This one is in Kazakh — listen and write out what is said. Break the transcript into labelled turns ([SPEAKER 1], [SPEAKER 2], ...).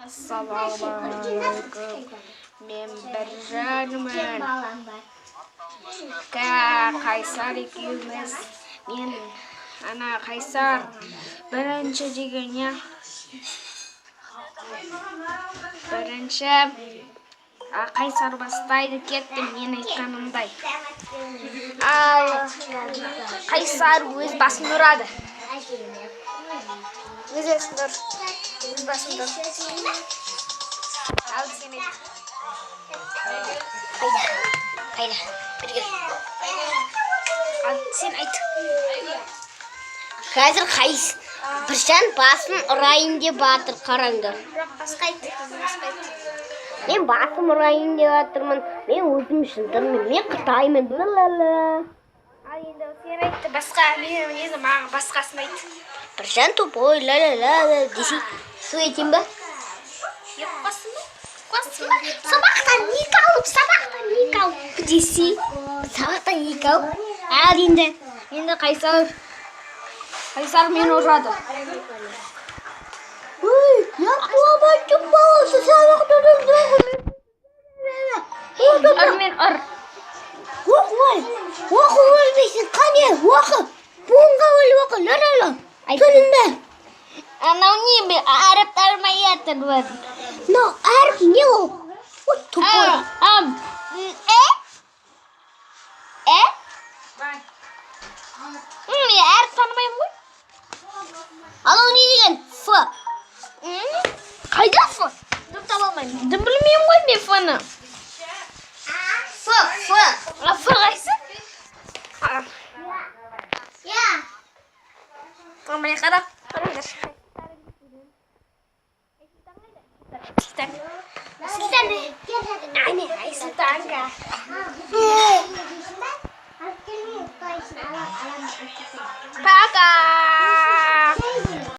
[SPEAKER 1] Ассалаумағалейкум. Мен Біржанмын.
[SPEAKER 2] Балам бар.
[SPEAKER 1] Қайсар екеуміз. Мен ана Қайсар бірінші деген, иә. Бірінші Қайсар бастайды, кетті мен айтқанымдай. Ал Қайсар өз басын ұрады. Өз басын ұр. Өз басын ұр. Ал сен айт.
[SPEAKER 2] Қайда? Қайда? Бері кел.
[SPEAKER 1] Ал сен айт.
[SPEAKER 2] Қазір Біржан басын ұрайын деп жатыр, қараңдар.
[SPEAKER 1] Жоқ, басқа айт. Басқа айт.
[SPEAKER 2] Мен басым ұрайын деп жатырмын. Мен өзім жындырмын. Мен қытаймын. Ла-ла-ла.
[SPEAKER 1] Ал енді сен айт, басқа мен енді маған басқасын айт.
[SPEAKER 2] Біржан тупой, ла-ла-ла десей, су етейін ба?
[SPEAKER 1] Екі қостың ба? Қостың ба?
[SPEAKER 2] Сабақтан екі алып, сабақтан екі алып десей, сабақтан екі алып. Ал енді.
[SPEAKER 1] Енді Қайсар мені ұрады.
[SPEAKER 2] Ой, я туабайдың баласы сабақтан.
[SPEAKER 1] Ұр, мен ұр.
[SPEAKER 2] Оқы, оқы, өлмейсің, қане, оқы. Буынға өліп оқы, ла-ла-ла. Түрінде.
[SPEAKER 1] Анау не, мен әріп танымай жатырмын.
[SPEAKER 2] Мынау әріп не ол? Ой, тупой.
[SPEAKER 1] Ам. Э? Э? Мен әріп танымаймын ғой.
[SPEAKER 2] Анау не деген? Ф.
[SPEAKER 1] Қайда Ф? Дым таба алмаймын. Дым білмеймін ғой мен Ф-ны.
[SPEAKER 2] Ф, Ф.
[SPEAKER 1] А Ф қайсы? А,
[SPEAKER 2] Я.
[SPEAKER 1] міне қара. Қараңдар. Сұлтан. Сұлтан. Әне, Айсұлтанға. Пока.